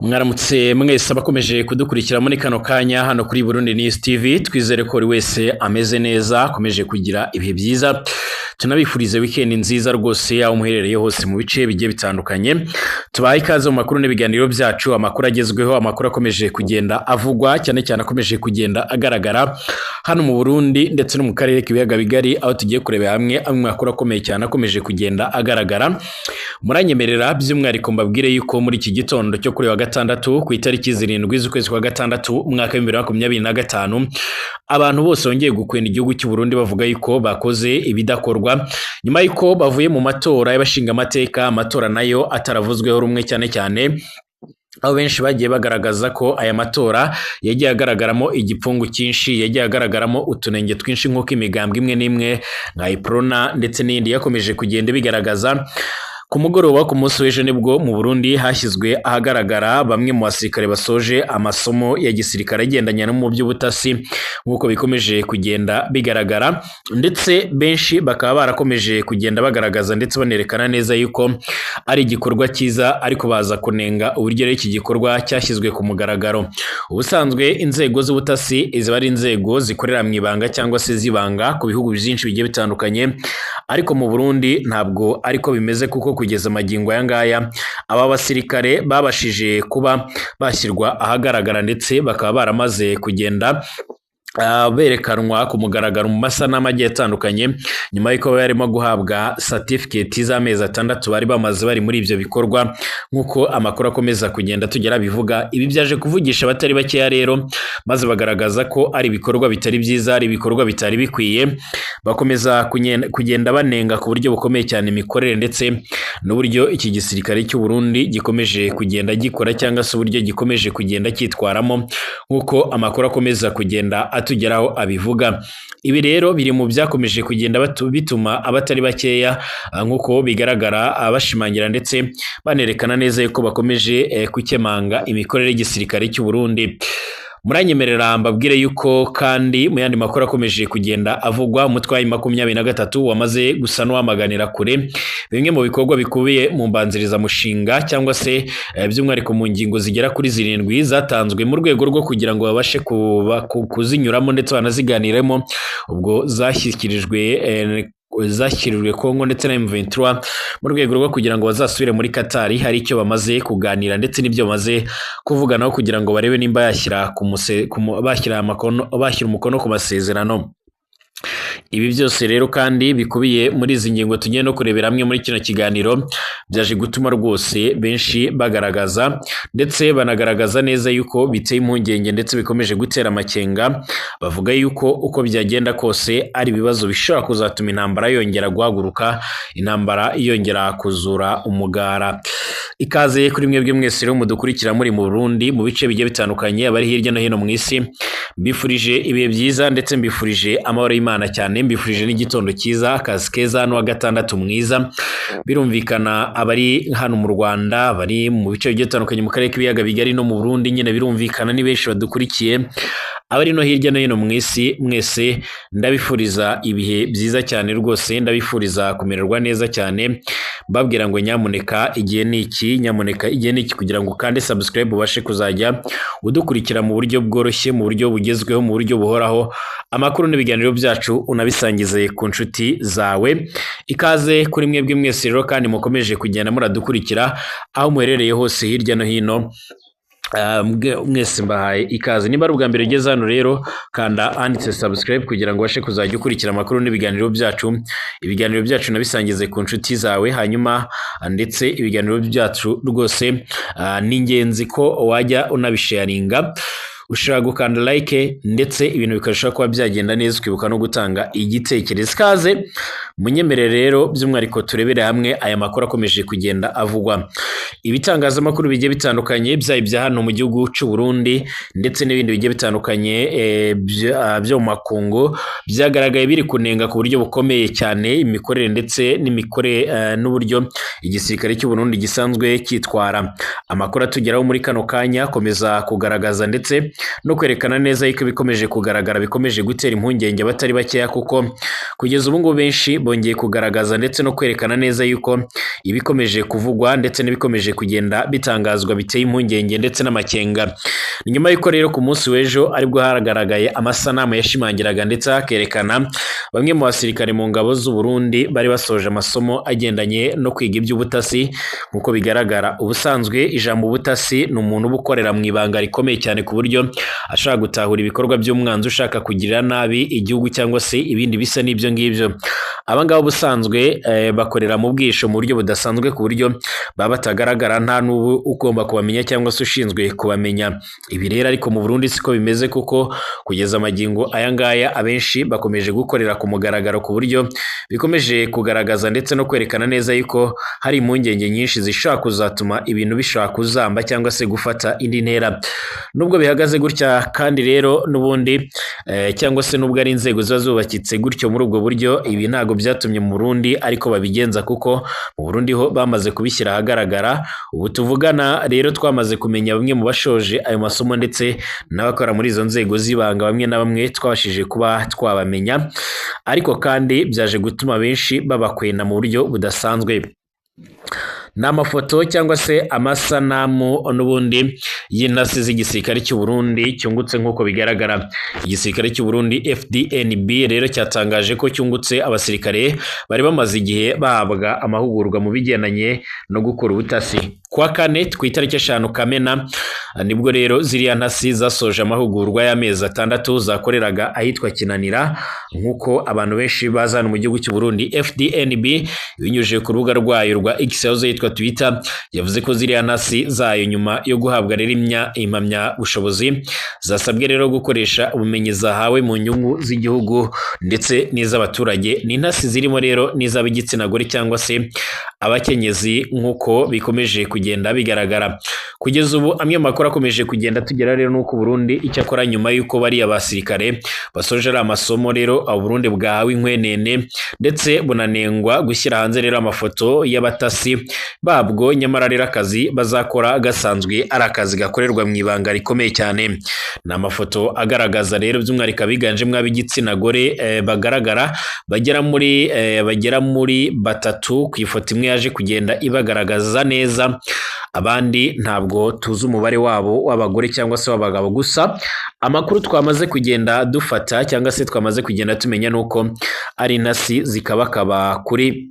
Mwaramutse mwese abakomeje kudukurikira muri kano kanya hano kuri Burundi News TV. Twizere ko buri wese ameze neza, akomeje kugira ibihe byiza. Tunabifurize weekend nziza rwose aho muherereye hose mu bice bigiye bitandukanye. Tubahe ikaze mu makuru n'ibiganiro byacu, amakuru agezweho, amakuru akomeje kugenda avugwa cyane cyane akomeje kugenda agaragara hano mu Burundi ndetse no mu karere k'ibiyaga bigari, aho tugiye kurebera hamwe amwe mu makuru akomeye cyane akomeje kugenda agaragara. Muranyemerera by'umwihariko mbabwire yuko muri iki gitondo cyo kuri wa gatandatu, ku itariki 7 z'ukwezi kwa gatandatu, umwaka wa 2025, abantu bose bongeye gukwena igihugu cy'u Burundi, bavuga yuko bakoze ibidakorwa nyuma yuko bavuye mu matora y'abashinga amateka, amatora nayo ataravuzweho rumwe, cyane cyane aho benshi bagiye bagaragaza ko aya matora yagiye agaragaramo igipfungu cyinshi, yagiye agaragaramo utunenge twinshi, nk'uko imigambwe imwe n'imwe nka Iprona ndetse n'iyindi yakomeje kugenda bigaragaza. Ku mugoroba, ku munsi w'ejo, nibwo mu Burundi hashyizwe ahagaragara bamwe mu basirikare basoje amasomo ya gisirikare agendanye no mu by'ubutasi, nk'uko bikomeje kugenda bigaragara, ndetse benshi bakaba barakomeje kugenda bagaragaza ndetse banerekana neza yuko ari igikorwa cyiza, ariko baza kunenga uburyo rero iki gikorwa cyashyizwe ku mugaragaro. Ubusanzwe inzego z'ubutasi ziba ari inzego zikorera mu ibanga cyangwa se zibanga ku bihugu byinshi bigiye bitandukanye, ariko mu Burundi ntabwo ariko bimeze, kuko kugeza amagingo aya ngaya aba basirikare babashije kuba bashyirwa ahagaragara, ndetse bakaba baramaze kugenda berekanwa ku mugaragaro mu masanamu agiye atandukanye, nyuma y'uko barimo guhabwa certificate z'amezi 6 bari bamaze bari muri ibyo bikorwa, nk'uko amakuru akomeza kugenda tugera bivuga. Ibi byaje kuvugisha abatari bakeya rero, maze bagaragaza ko ari ibikorwa bitari byiza, ari ibikorwa bitari bikwiye. Bakomeza kugenda banenga ku buryo bukomeye cyane imikorere ndetse n'uburyo iki gisirikare cy'u Burundi gikomeje kugenda gikora, cyangwa se uburyo gikomeje kugenda cyitwaramo, nk'uko amakuru akomeza kugenda atugeraho abivuga. Ibi rero biri mu byakomeje kugenda bituma abatari bakeya, nk'uko bigaragara, bashimangira ndetse banerekana neza yuko bakomeje gukemanga imikorere y'igisirikare cy'u Burundi. Muranyemerera mbabwire yuko kandi mu yandi makuru akomeje kugenda avugwa, umutwe wa 23 wamaze gusa n'uwamaganira kure bimwe mu bikorwa bikubiye mu mbanzirizamushinga, cyangwa se by'umwihariko mu ngingo zigera kuri 7 zatanzwe mu rwego rwo kugira ngo babashe kuzinyuramo ndetse banaziganiremo, ubwo zashyikirijwe Kongo ndetse na M23 mu rwego rwo kugira ngo bazasubire muri Qatar hari icyo bamaze kuganira ndetse n'ibyo bamaze kuvuganaho, kugira ngo barebe nimba yashyira ku muse, bashyira amakono, bashyira umukono ku masezerano. Ibi byose rero kandi bikubiye muri izi ngingo tugiye no kurebera hamwe muri kino kiganiro, byaje gutuma rwose benshi bagaragaza ndetse banagaragaza neza yuko biteye impungenge ndetse bikomeje gutera amakenga, bavuga yuko uko byagenda kose ari ibibazo bishobora kuzatuma intambara yongera guhaguruka, intambara yongera kuzura umugara. Ikaze kuri mwebwe mwese rero mudukurikira muri mu Burundi, mu bice bigiye bitandukanye, abari hirya no hino mu isi, mbifurije ibihe byiza ndetse mbifurije amahoro y'Imana cyane, mbifurije n'igitondo cyiza, akazi keza n'uwa gatandatu mwiza. Birumvikana abari hano mu Rwanda, bari mu bice bigiye bitandukanye mu karere k'ibiyaga bigari no mu Burundi nyine, birumvikana ni benshi badukurikiye. Abari no hirya no hino mu isi mwese, ndabifuriza ibihe byiza cyane rwose, ndabifuriza kumererwa neza cyane, mbabwira ngo nyamuneka igihe ni iki, nyamuneka igihe ni iki kugira ngo ukande subscribe ubashe kuzajya udukurikira mu buryo bworoshye, mu buryo bugezweho, mu buryo buhoraho, amakuru n'ibiganiro byacu unabisangize ku nshuti zawe. Ikaze kuri mwebwe mwese rero kandi mukomeje kugenda muradukurikira aho muherereye hose hirya no hino. Mwese mbahaye ikaze. Niba ari ubwa mbere ugeze hano rero, kanda handitse subscribe kugira ngo ubashe kuzajya ukurikira amakuru n'ibiganiro byacu, ibiganiro byacu nabisangize ku nshuti zawe. Hanyuma ndetse ibiganiro byacu rwose ni ingenzi ko wajya unabisharinga, ushobora gukanda like ndetse ibintu bikarushaho kuba byagenda neza, ukibuka no gutanga igitekerezo. Ikaze, munyemerere rero by'umwihariko turebere hamwe aya makuru akomeje kugenda avugwa. Ibitangazamakuru bigiye bitandukanye, byaba ibya hano mu gihugu cy'u Burundi ndetse n'ibindi bigiye bitandukanye byo mu makungu, byagaragaye biri kunenga ku buryo bukomeye cyane imikorere ndetse n'imikorere n'uburyo igisirikare cy'u Burundi gisanzwe cyitwara. Amakuru atugeraho muri kano kanya akomeza kugaragaza ndetse no kwerekana neza yuko bikomeje kugaragara bikomeje gutera impungenge abatari bakeya, kuko kugeza ubu ngubu benshi bongeye kugaragaza ndetse no kwerekana neza yuko ibikomeje kuvugwa ndetse n'ibikomeje kugenda bitangazwa biteye impungenge ndetse n'amakenga. Nyuma y'uko rero ku munsi w'ejo aribwo hagaragaye amasanamu yashimangiraga ndetse hakerekana bamwe mu basirikare mu ngabo z'u Burundi bari basoje amasomo agendanye no kwiga iby'ubutasi. Nk'uko bigaragara ubusanzwe ijambo ubutasi ni umuntu uba ukorera mu ibanga rikomeye cyane, ku buryo ashaka gutahura ibikorwa by'umwanzi ushaka kugirira nabi igihugu cyangwa se ibindi bisa n'ibyo ngibyo. Aba ngaba ubusanzwe bakorera mu bwisho mu buryo budasanzwe, ku buryo baba batagaragara, nta n'ubu ugomba kubamenya cyangwa se ushinzwe kubamenya. Ibi rero ariko mu Burundi siko bimeze, kuko kugeza amagingo aya ngaya abenshi bakomeje gukorera ku mugaragaro, ku buryo bikomeje kugaragaza ndetse no kwerekana neza yuko hari impungenge nyinshi zishobora kuzatuma ibintu bishobora kuzamba cyangwa se gufata indi ntera. Nubwo bihagaze gutya kandi rero n'ubundi cyangwa se nubwo ari inzego ziba zubakitse gutyo muri ubwo buryo, ibi ntabwo byatumye mu Burundi ariko babigenza, kuko mu Burundi ho bamaze kubishyira ahagaragara. Ubu tuvugana rero twamaze kumenya bamwe mu bashoje ayo masomo ndetse n'abakora muri izo nzego z'ibanga, bamwe na bamwe twabashije kuba twabamenya, ariko kandi byaje gutuma benshi babakwena mu buryo budasanzwe. Ni amafoto cyangwa se amasanamu n'ubundi y'intasi z'igisirikare cy'u Burundi cyungutse. Nk'uko bigaragara, igisirikare cy'u Burundi FDNB rero cyatangaje ko cyungutse abasirikare bari bamaze igihe bahabwa amahugurwa mu bigendanye no gukora ubutasi. Kuwa kane ku itariki 5 Kamena nibwo rero ziriya ntasi zasoje amahugurwa y'amezi 6 zakoreraga ahitwa Kinanira. Nk'uko abantu benshi baza hano mu gihugu cy'u Burundi, FDNB binyujije ku rubuga rwayo rwa X yahoze yitwa Twitter yavuze ko ziriya ntasi zayo nyuma yo guhabwa rero impamyabushobozi zasabwe rero gukoresha ubumenyi zahawe mu nyungu z'igihugu ndetse n'iz'abaturage. Ni intasi zirimo rero n'iz'ab'igitsina gore cyangwa se abakenyezi, nk'uko bikomeje kugenda bigaragara. Kugeza ubu amwe mu makuru akomeje kugenda tugera rero nuko Burundi icyakora nyuma y'uko bariya basirikare basoje ari amasomo rero, abo Burundi bwahawe inkwenene ndetse bunanengwa gushyira hanze rero amafoto y'abatasi babwo, nyamara rero akazi bazakora gasanzwe ari akazi gakorerwa mu ibanga rikomeye cyane. Ni amafoto agaragaza rero by'umwihariko abiganjemo ab'igitsina gore bagaragara bagera muri 3 ku ifoto imwe yaje kugenda ibagaragaza neza. Abandi ntabwo tuzi umubare wabo w'abagore cyangwa se w'abagabo, gusa amakuru twamaze kugenda dufata cyangwa se twamaze kugenda tumenya nuko ari intasi zikabakaba kuri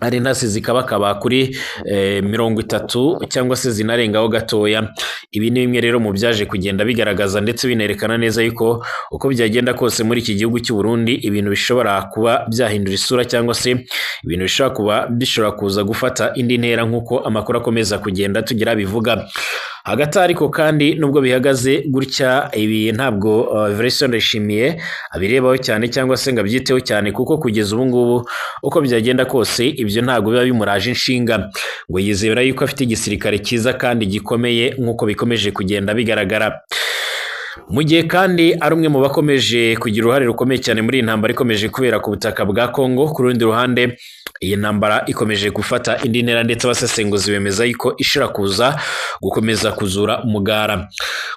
30 cyangwa se zinarengaho gatoya. Ibi ni bimwe rero mu byaje kugenda bigaragaza ndetse binerekana neza yuko uko byagenda kose muri iki gihugu cy'u Burundi ibintu bishobora kuba byahindura isura cyangwa se ibintu bishobora kuba bishobora kuza gufata indi ntera, nk'uko amakuru akomeza kugenda tugira bivuga. Hagati ariko kandi nubwo bihagaze gutya, ibi ntabwo Evariste Ndayishimiye abirebaho cyane cyangwa se ngo abyiteho cyane, kuko kugeza ubu ngubu uko byagenda kose ibyo ntabwo biba bimuraje inshinga. Ngo yizera yuko afite igisirikare cyiza kandi gikomeye nk'uko bikomeje kugenda bigaragara. Mu gihe kandi ari umwe mu bakomeje kugira uruhare rukomeye cyane muri iyi ntambara ikomeje kubera ku butaka bwa Kongo, ku rundi ruhande iyi ntambara ikomeje gufata indi ntera ndetse abasesenguzi bemeza yuko ishobora kuza gukomeza kuzura umugara.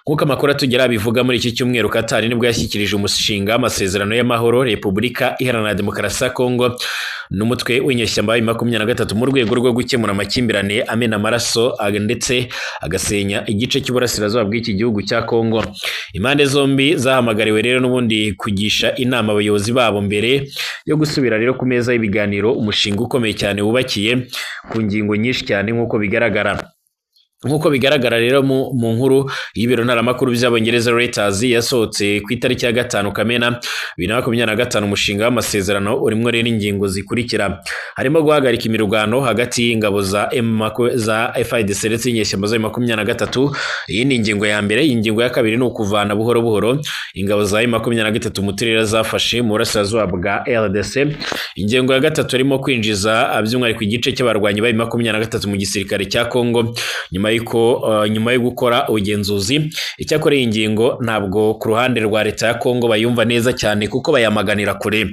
Nk'uko amakuru atugera bivuga, muri iki cyumweru Qatar nibwo yashyikirije umushinga w'amasezerano y'amahoro Repubulika Iharanira Demokarasi ya Kongo n'umutwe w'inyeshyamba wa 23 mu rwego rwo gukemura amakimbirane amena amaraso ndetse agasenya igice cy'uburasirazuba bw'iki gihugu cya Kongo. Impande zombi zahamagariwe rero n'ubundi kugisha inama abayobozi babo mbere yo gusubira rero ku meza y'ibiganiro, umushinga ukomeye cyane wubakiye ku ngingo nyinshi cyane nk'uko bigaragara. Nk'uko bigaragara rero mu nkuru y'ibiro ntaramakuru by'Abongereza Reuters yasohotse ku itariki ya 5 Kamena 2025, umushinga w'amasezerano urimo rero ingingo zikurikira. Harimo guhagarika imirwano hagati y'ingabo za FARDC ndetse n'inyeshyamba za 23. Iyi ni ingingo ya mbere. Ingingo ya kabiri ni ukuvana buhoro buhoro ingabo za M23 mu turere zafashe mu burasirazuba bwa RDC. Ingingo ya gatatu harimo kwinjiza by'umwihariko igice cy'abarwanyi ba M23 mu gisirikare cya Kongo nyuma yo gukora ubugenzuzi. Icyakora iyi ngingo ntabwo ku ruhande rwa leta ya Kongo bayumva neza cyane kuko bayamaganira kure.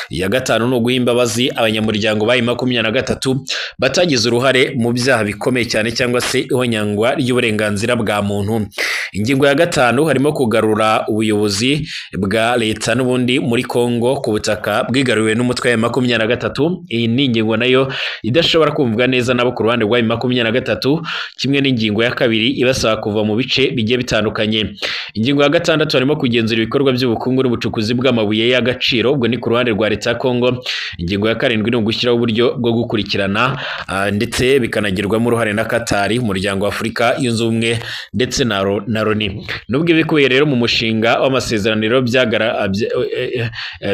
Iya gatanu ni uguha imbabazi abanyamuryango ba M23 batagize uruhare mu byaha bikomeye cyane cyangwa se ihonyangwa ry'uburenganzira bwa muntu. Ingingo ya gatanu harimo kugarura ubuyobozi bwa leta n'ubundi muri Kongo ku butaka bwigaruriwe n'umutwe wa M23. Iyi ni ingingo nayo idashobora kumvwa neza nabo ku ruhande rwa M23, kimwe n'ingingo ya kabiri ibasaba kuva mu bice bigiye bitandukanye. Ingingo ya gatandatu harimo kugenzura ibikorwa by'ubukungu n'ubucukuzi bw'amabuye y'agaciro, ubwo ni ku ruhande rwa leta ya Kongo. Ingingo ya karindwi ni ugushyiraho uburyo bwo gukurikirana ndetse bikanagirwamo uruhare na Katari, umuryango wa Afurika yunze ubumwe ndetse na Loni. Nubwo ibikubiye rero mu mushinga w'amasezerano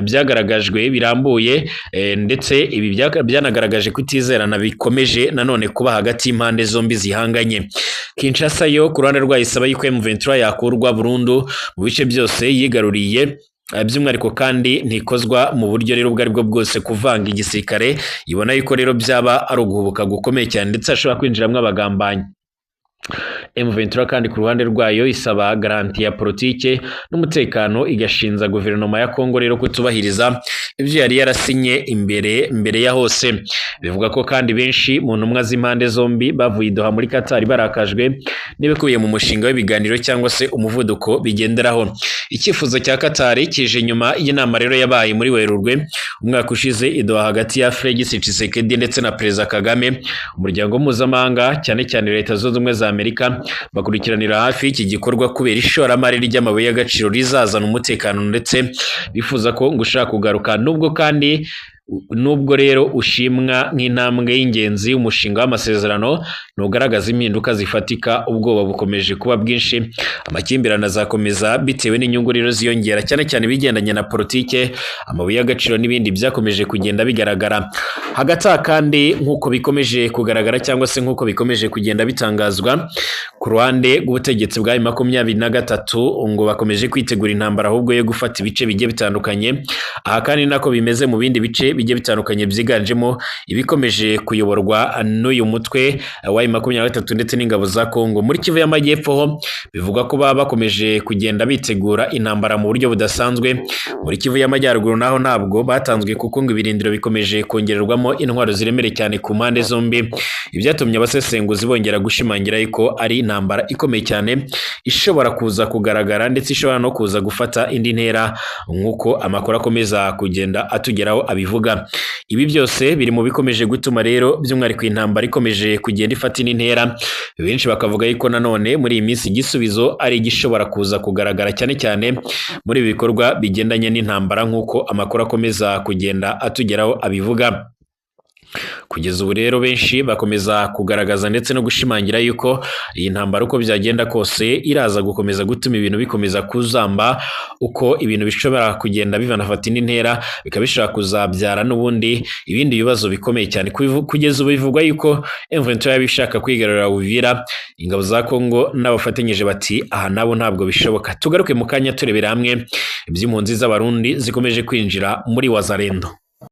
byagaragajwe birambuye, ndetse ibi byanagaragaje kutizerana bikomeje nanone kuba hagati y'impande zombi zihanganye. Kinshasa yo ku ruhande rwayo isaba yuko M23 yakurwa burundu mu bice byose yigaruriye, by'umwihariko kandi ntikozwa mu buryo rero ubwo aribwo bwose kuvanga igisirikare, ibona yuko rero byaba ari uguhubuka gukomeye cyane ndetse hashobora kwinjiramo abagambanyi. M23 kandi ku ruhande rwayo isaba garanti ya politike n'umutekano, igashinza guverinoma ya Kongo rero kutubahiriza ibyo yari yarasinye imbere mbere ya hose. Bivuga ko kandi benshi mu ntumwa z'impande zombi bavuye i Doha muri Qatar barakajwe n'ibikubiye mu mushinga w'ibiganiro cyangwa se umuvuduko bigenderaho. Icyifuzo cya Qatar kije nyuma y'inama rero yabaye muri Werurwe umwaka ushize i Doha hagati ya Felix Tshisekedi ndetse na Perezida Kagame. Umuryango mpuzamahanga cyane cyane Leta Zunze Ubumwe za Amerika bakurikiranira hafi iki gikorwa kubera ishoramari ry'amabuye y'agaciro rizazana umutekano, ndetse bifuza ko ngo ushaka kugaruka. Nubwo kandi nubwo rero ushimwa nk'intambwe y'ingenzi, umushinga w'amasezerano ntugaragaza impinduka zifatika, ubwoba bukomeje kuba bwinshi, amakimbirane azakomeza bitewe n'inyungu rero ziyongera cyane cyane ibigendanye na politike, amabuye y'agaciro n'ibindi byakomeje kugenda bigaragara. Hagati aha kandi nk'uko bikomeje kugaragara cyangwa se nk'uko bikomeje kugenda bitangazwa ku ruhande rw'ubutegetsi bwa M23 ngo bakomeje kwitegura intambara ahubwo yo gufata ibice bigiye bitandukanye. Aha kandi nako bimeze mu bindi bice bigiye bitandukanye byiganjemo ibikomeje kuyoborwa n'uyu mutwe wa M23 ndetse n'ingabo za Kongo. Muri Kivu y'Amajyepfo ho bivugwa ko baba bakomeje kugenda bitegura intambara mu buryo budasanzwe. Muri Kivu y'Amajyaruguru naho ntabwo batanzwe kuko ngo ibirindiro bikomeje kongererwamo intwaro ziremereye cyane ku mpande zombi, ibyatumye abasesenguzi bongera gushimangira yuko ari intambara ikomeye cyane ishobora kuza kugaragara ndetse ishobora no kuza gufata indi ntera nk'uko amakuru akomeza kugenda atugeraho abivuga. Ibi byose biri mu bikomeje gutuma rero by'umwihariko intambara ikomeje kugenda ifata indi ntera, benshi bakavuga yuko nanone muri iyi minsi igisubizo ari igishobora kuza kugaragara cyane cyane muri ibi bikorwa bigendanye n'intambara nk'uko amakuru akomeza kugenda atugeraho abivuga. Kugeza ubu rero benshi bakomeza kugaragaza ndetse no gushimangira yuko iyi ntambara uko byagenda kose iraza gukomeza gutuma ibintu bikomeza kuzamba, uko ibintu bishobora kugenda bivanafata indi ntera bikaba bishobora kuzabyara n'ubundi ibindi bibazo bikomeye cyane. Kugeza ubu bivugwa yuko M23 yaba ishaka kwigarurira Uvira, ingabo za Kongo n'abafatanyije bati aha nabo ntabwo bishoboka. Tugaruke mu kanya turebera hamwe iby'impunzi z'Abarundi zikomeje kwinjira muri Wazalendo.